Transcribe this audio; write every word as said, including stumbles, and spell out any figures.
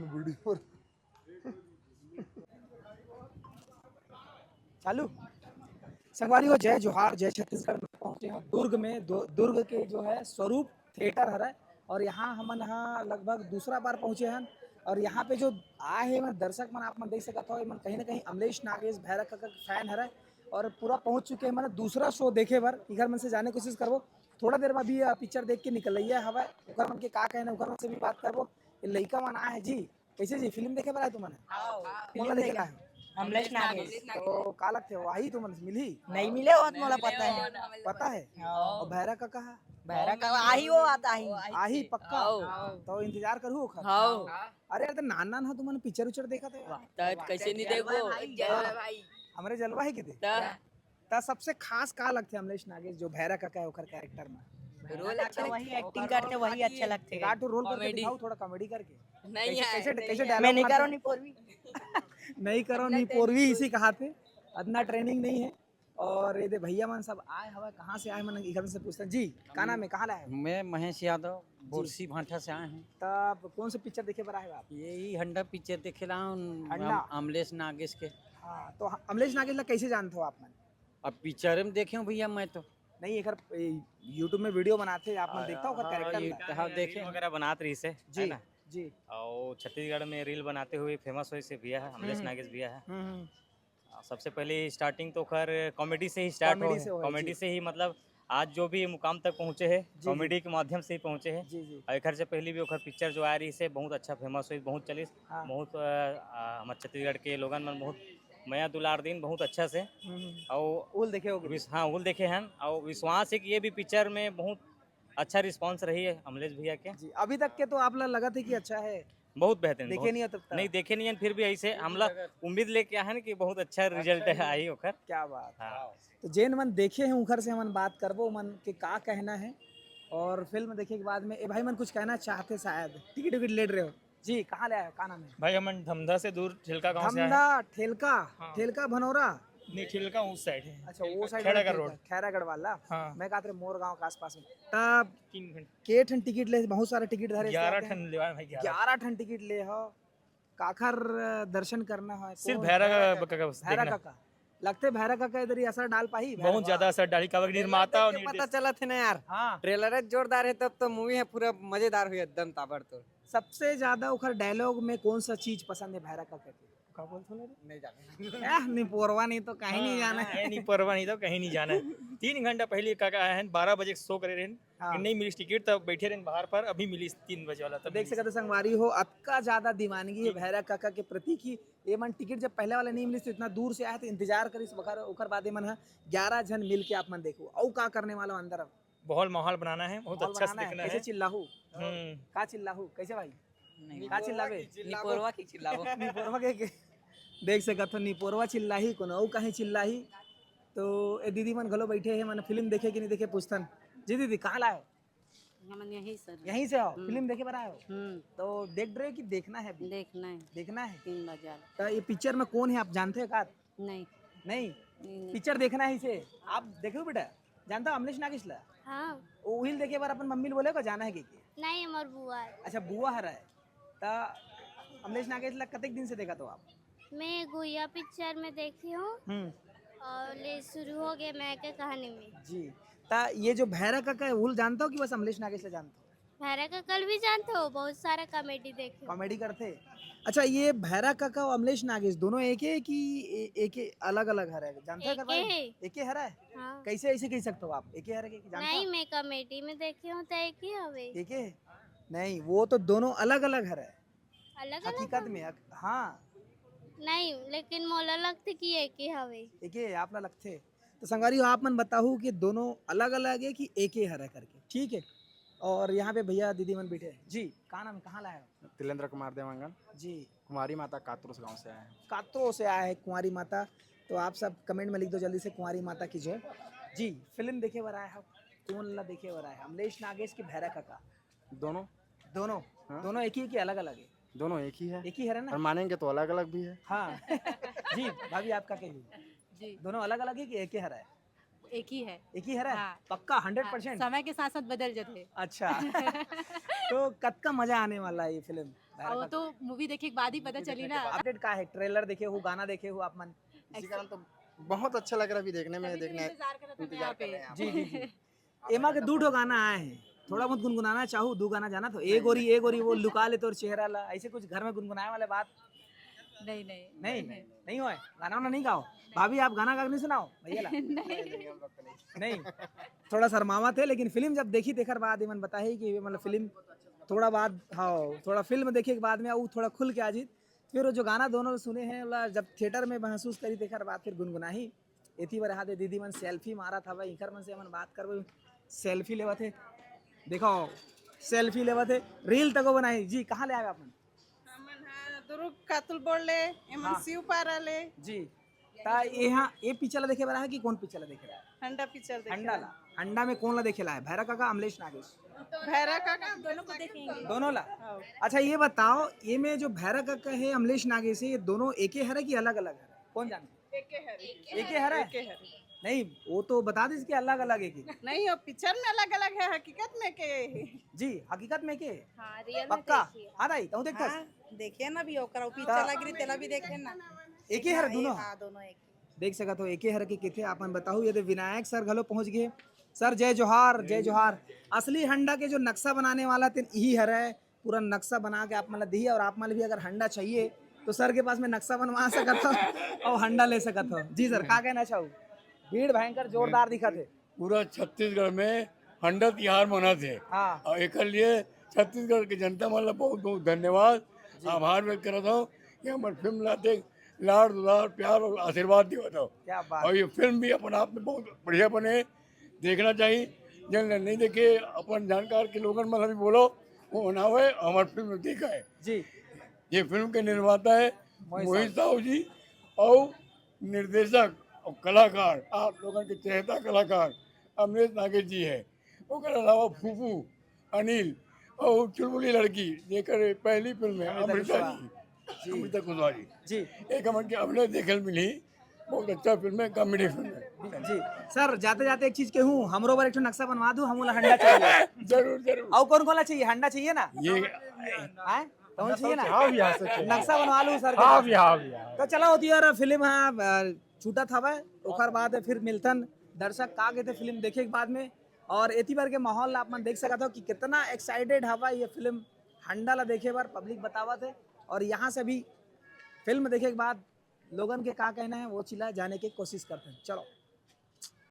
Video पर चालू। संगवारी हो, जय जोहार, जय छत्तीसगढ़। पहुंचे हैं दुर्ग में। दु-, दुर्ग के जो है स्वरूप थिएटर हरय, और यहाँ हमन ह लगभग दूसरा बार पहुंचे हन। और यहाँ पे जो आए हे मन दर्शक मन, आप मन देख सकत हो, ये मन कहीं ना कहीं अमलेश नागेश भैरा कका के फैन हरय, और पूरा पहुंच चुके हैं मन दूसरा शो देखे बर। इकर मन से जाने कोशिश करबो। थोड़ा देर में अभी पिक्चर देख के निकलइया हवय, ओकर मन के का कहना, ओकर मन से भी बात करबो। ये लइका मन आए हैं जी। कैसे जी, फिल्म देखे बर आए तुमन? हाँ, कौन ला देखे बर आए? अमलेश नागेश। तो का लगथे, वो आही तुमन से मिलही? नहीं मिले हो, मोला पता है। पता है? हाँ। और भैरा कका हा? भैरा कका आही, वो आता ही। आही पक्का? हाँ। तो इंतजार करू ओखर? हाँ। अरे यार, तो नान नान हो तुमन, पिक्चर उच्चर देखत हो? वाह, तो कैसे नहीं देखबो? भाई, जलवा भाई। हमरे जलवा है किते? त? त सबसे खास का लगथे अमलेश नागेश जो भैरा कका है ओकर कैरेक्टर में? रोल अच्छा, वही एक्टिंग करथे, वही अच्छा लगथे। एक आध रोल करके दिखाओ, थोड़ा कॉमेडी करके। नहीं कैसे, है, कैसे, नहीं कैसे है। मैं डायलॉग नहीं मारथे? करो नहीं पोरवी। नहीं करो नहीं पोरवी, इसी कहाथे। अतना ट्रेनिंग नहीं है। और ये दे भैया मन सब आए हवा, कहाँ से आए मन, इधर से पूछते हैं। जी, का नाम है, कहाँ ले आए हो? मैं महेश यादव, जी। बोरसी भांठा से आए हैं। तब कौन से पिक्चर देखे बर आए हो आप? यही हंडा पिक्चर देखे ला हूँ, हंडा? अम-, अमलेश नागेश के। हाँ, तो ह-, अमलेश नागेश ला कैसे जानते हो आप मन? अब पिक्चर में देखे हूँ भैया मैं तो। नहीं, एकर, ए, YouTube में वीडियो बनाते, आप मन देखता हो ओकर हाँ, कैरेक्टर ये ला? हाँ, देखे। रील वगैरह बनात रहिस हे, जी, है ना? जी। और छत्तीसगढ़ में रील बनाते हुए फेमस होइस हे भैया है, अमलेश हम्म। नागेश भैया है। हम्म, हम्म। आ, सबसे पहले स्टार्टिंग तो ओकर कॉमेडी से ही स्टार्ट कॉमेडी हो, से होए, कॉमेडी जी। से ही, मतलब, आज जो भी मुकाम तक पहुँचे हैं, जी, जी। कॉमेडी के माध्यम से ही पहुँचे हैं। जी, जी। और एकर से पहले भी ओकर पिक्चर जो आ रहिस हे, बहुत अच्छा फेमस होइस, बहुत चलिस, हाँ। बहुत, अ, अ, हमर छत्तीसगढ़ के लोगन मन बहुत मया दुलार दिन बहुत अच्छा से। हम्म, हम्म। और उल देखे होगे? विस-, हाँ, उल देखे हन। और विश्वास है कि ये भी पिक्चर में बहुत अच्छा रिस्पॉन्स रही है अमलेश भैया के। जी, अभी तक के तो आप ला लगत है कि अच्छा है? बहुत बेहतरीन, देखे बहुत। नहीं हो तब तक? नहीं, देखे नहीं है, फिर भी ऐसे हमला उम्मीद लेके आए हैं कि बहुत अच्छा रिजल्ट है, आई ओकर। क्या बात। हाँ। तो जेन मन देखे हैं, उखर से हमन बात करबो, मन के का कहना है। और फिल्म देखे के बाद में, ए भाई मन कुछ कहना चाहते शायद, टिकट विकट लेट रहे हो। जी, कहाँ ले आए हो? का नाम है? भाई, हमन धमधा से दूर ठेलका गांव से आए हैं। धमधा, ठेलका, हाँ। ठेलका भनौरा? नहीं, ठेलका उस साइड है। अच्छा, वो साइड खैरागढ़ वाला रोड। खैरागढ़ वाला? हाँ। मैं कहत रहे मोर गांव के आसपास में। तब तीन घंटे। के ठन टिकट ले, बहुत सारा टिकट धरे ग्यारह ठन लेवा भाई, ग्यारह। ग्यारह ठन टिकट ले हो। काखर दर्शन करना है? सिर्फ कौन? भैरा काका बस भैरा देखना। काका। लगथे भैरा काका इधर ही असर डाल पाही? बहुत ज्यादा असर डाली, काबर निर्माता और पता चलत है ना यार। हाँ। ट्रेलर जोरदार है, तब तो मूवी है पूरा मजेदार हुई एकदम ताबड़तोड़। सबसे ज्यादा ओखर डायलॉग में कौन सा चीज पसंद है भैरा काका के? का बोलथो ना रे? नहीं जाने। आह, निपोरवा नहीं तो कहीं नहीं जाना है। ए, निपोरवा नहीं तो कहीं नहीं जाना है। तीन घंटा पहले काका आए हैं, बारह बजे शो करे रहे हैं, हाँ। नहीं मिली टिकट, तब बैठे रहे बाहर पर, अभी मिली तीन बजे वाला, तब देख सकते संगवारी हो, अतका ज्यादा दीवानगी है भैरा काका के प्रति कि ये मन टिकट जब पहले वाला नहीं मिली तो इतना दूर से आए तो इंतजार करिस, ओकर बाद ये मन हा ग्यारह झन मिल के आप मन देखो, अउ का करने वाला अंदर अब। बहुत माहौल बनाना है, बहुत अच्छा से देखना है। कैसे चिल्लाहू? हम्म। का चिल्लाहू? कैसे भाई? नहीं। का चिल्लावे? निपोरवा की चिल्लाबो। निपोरवा के, के? देख सकत हो, निपोरवा चिल्लाही, कोनो अउ कहीं चिल्लाही। तो ए दीदी मन घलो बैठे हैं, मन फिल्म देखे कि नहीं देखे पूछथन। जी दीदी, कहाँ लाए हो? हमन यहीं से। यहीं से हो? हम्म। फिल्म देखे बर आए हो? हम्म। तो देख रहे हो कि देखना है अभी? देखना है। देखना है? तीन बजे वाला। तो ये पिक्चर में कौन है, आप जानते हो का? नहीं। नहीं? नहीं, नहीं। पिक्चर देखना है इसे। आप देखे हो बेटा? जानता हो अमलेश नागेश ला? हाँ। उहिल देखे बर अपन मम्मी ल बोले का जाना है के, के? नहीं, हमर बुआ है। अच्छा, बुआ हरा है। ता अमलेश नागेश ला कतेक दिन से देखत हो आप? मैं गुइया पिक्चर में देखी हूँ। हम्म। और ये शुरू हो गया मैं के कहानी में। जी। ता ये जो भैरा काका है, उहिल जानता हो कि बस अमलेश नागेश ला जानता हो? भैरा काका ल भी जानते हो, बहुत सारा कॉमेडी देखे हो। कॉमेडी करथे। अच्छा, ये भैरा काका और अमलेश नागेश दोनों एक है कि ए-, एक अलग-अलग हरा है? जानता है एके है। एके हरा है? हाँ। कैसे ऐसे कह सकते हो आप? एके हरा है कि जानता नहीं, हो? मैं कॉमेडी में देखी हूँ तो एक ही हवे। एके? नहीं, वो तो दोनों अलग-अलग हरा है। अलग-अलग हवे? हकीकत में, अक-, हाँ। नहीं, लेकिन मोला लगथे कि एके हवे। एके आप ला लगथे। तो संगवारी हो, आप मन बताहू कि दोनों अलग-अलग है कि एके हरा करके, ठीक है? और यहाँ पे भैया दीदी मन बैठे हैं। जी, का नाम है, कहाँ लाए हो? तिलेंद्र कुमार देवांगन। जी। कुंवारी माता कात्रोस गांव से आए हैं। कात्रोस से आए हैं कुंवारी माता। तो आप सब कमेंट में लिख दो जल्दी से, कुंवारी माता की जय। जी, फिल्म देखे बर आए हो, कौन ला देखे बर आए हो? अमलेश नागेश की भैरा काका? दोनों। दोनों? हाँ। दोनों एक ही है कि अलग-अलग है? दोनों एक ही है। एक ही है ना? और मानेंगे तो अलग-अलग भी है। हाँ। जी, भाभी आपका कहिए। जी। दोनों अलग-अलग है कि एक ही हरा है? एक ही है। एक ही हरा है? हाँ। पक्का हंड्रेड परसेंट? हाँ, समय के साथ-साथ बदल जाते हैं। अच्छा। तो कतका मजा आने वाला है ये फिल्म? वो तो मूवी देखे के बाद ही पता चली ना। अपडेट का है? ट्रेलर देखे हो, गाना देखे हो आप मन? इसी कारण तो बहुत अच्छा लग रहा है अभी देखने में। देखने इंतजार करत हन इंतजार यहाँ पे। कर रहे हैं आप। जी जी जी। एमा के दू ठो गाना आए हैं, थोड़ा बहुत गुनगुनाना चाहू। दू गाना जाना तो, ए गोरी ए गोरी, वो लुका ले तोर चेहरा ला, ऐसे कुछ घर में गुनगुनाए वाले बात? नहीं नहीं। नहीं नहीं होए, गाना वाना नहीं गाओ। भाभी, आप गाना गा के नहीं सुनाओ भैया ला। नहीं। थोड़ा शर्मावत हे, लेकिन फिल्म जब देखी तेकर बाद एमन बताही कि मतलब फिल्म थोड़ा बाद, हाँ, थोड़ा फिल्म देखे के बाद में वो थोड़ा खुल के आ जीत। फिर वो जो गाना दोनों सुने हैं, ओला जब थिएटर में महसूस करी तेकर बाद फिर गुनगुनाही। एती बर हादे दीदी मन सेल्फी मारत हवय, इंकर मन से हमन बात करबो। सेल्फी लेवत हे, देखो सेल्फी लेवत हे, रील तको बनाई जी। कहाँ ले आए आप मन? हमन हा दुर्ग कातुल बोल ले, एमन हाँ। शिवपारा ले। जी। ता यहाँ ये पिक्चर ला देखे बर आए कि कौन पिक्चर ला देखे बर आए? हंडा पिक्चर देखे हंडा बर। ला। हंडा में कौन ला देखे ला है? भैरा काका, अमलेश नागेश? भैरा काका दोनों को देखेंगे। दोनों ला? हाँ। अच्छा ये बताओ, ये में जो भैरा काका है, अमलेश नागेश है, ये दोनों एके हरे कि अलग अलग हरे? कौन जानते? एके हरे। एके हरे? एके हरे। नहीं, वो तो बता दीस कि अलग अलग है कि। नहीं, वो पिक्चर में अलग अलग है, हकीकत में के है। जी, हकीकत में के? हाँ, रियल में पक्का? तो एक ही है। हाँ दाई, तू देखथस? हाँ, देखे ना भी ओकरा, वो पिक्चर ता- लग रही, तेला भी देखे ना। एके हरे हाँ, दोनों? हाँ, दोनों एक ही। देख सकत हो, एके हरे के किथे। आप मन बताहू, ये दे विनायक सर घलो पहुंच गए। सर जय जोहार, जय जोहार। असली हंडा के जो नक्शा बनाने वाला तेन इही हरे, पूरा नक्शा बना के आप मन ला दिही। और आप मन ला भी अगर हंडा चाहिए तो सर के पास में नक्शा बनवा सकत हो और हंडा ले सकत हो। जी सर, का कहना चाहू? भीड़ भयंकर जोरदार दिखत हे। पूरा छत्तीसगढ़ में हंडा तिहार मनात हे। हाँ। और एकर लिए छत्तीसगढ़ के जनता मन ला बहुत बहुत धन्यवाद, जी। आभार व्यक्त करत हूँ कि हमर फिल्म ला देख लाड़ दुलार प्यार और आशीर्वाद देवत हो। क्या बात। और ये फिल्म भी अपन आप में बहुत बढ़िया बने, देखना चाहिए। जन नहीं देखे, अपन जानकार के लोगन मन भी बोलो, वो बनावे, हमार फिल्म देखा है। जी। ये फिल्म के निर्माता है मोहित मोहित साहू। साहू जी और निर्देशक और कलाकार, आप लोगन के चहेता कलाकार अमरेश नागेश जी है। ओकर अलावा फूफू, अनिल और चुलबुली लड़की, जेकर पहली फिल्म है अमृता अमृता कुशवाहा। जी, जी। अमृता कुशवाहा जी। जी। एक हमन के अभिनय देखे ल मिली, बहुत अच्छा फिल्म है, कॉमेडी फिल्म है। जी सर, जाते जाते एक चीज कहूँ, हमरो बर एक ठो नक्शा बनवा दू, हम ओला हंडा चाहिए। जरूर जरूर। और कौन कौन ला चाहिए? हंडा चाहिए ना? ये हैं? कौन चाहिए ना? हाँ भैया, से चाहिए। नक्शा बनवा लू सर के हाँ पास। भैया, हाँ भैया। तो चला होती यार, फिल्म हाँ अ, छूटत हवय, ओकर बाद फिर मिलथन दर्शक का कहते फिल्म देखे के बाद में। और एती बार के माहौल ला आप मन देख सकत हो कि कितना एक्साइटेड हवा ये फिल्म हंडा ला देखे बर पब्लिक बतावत है। और यहाँ से भी फिल्म देखे के बाद लोगन के का कहना है, वो चीज ला जाने के कोशिश करते हैं। चलो।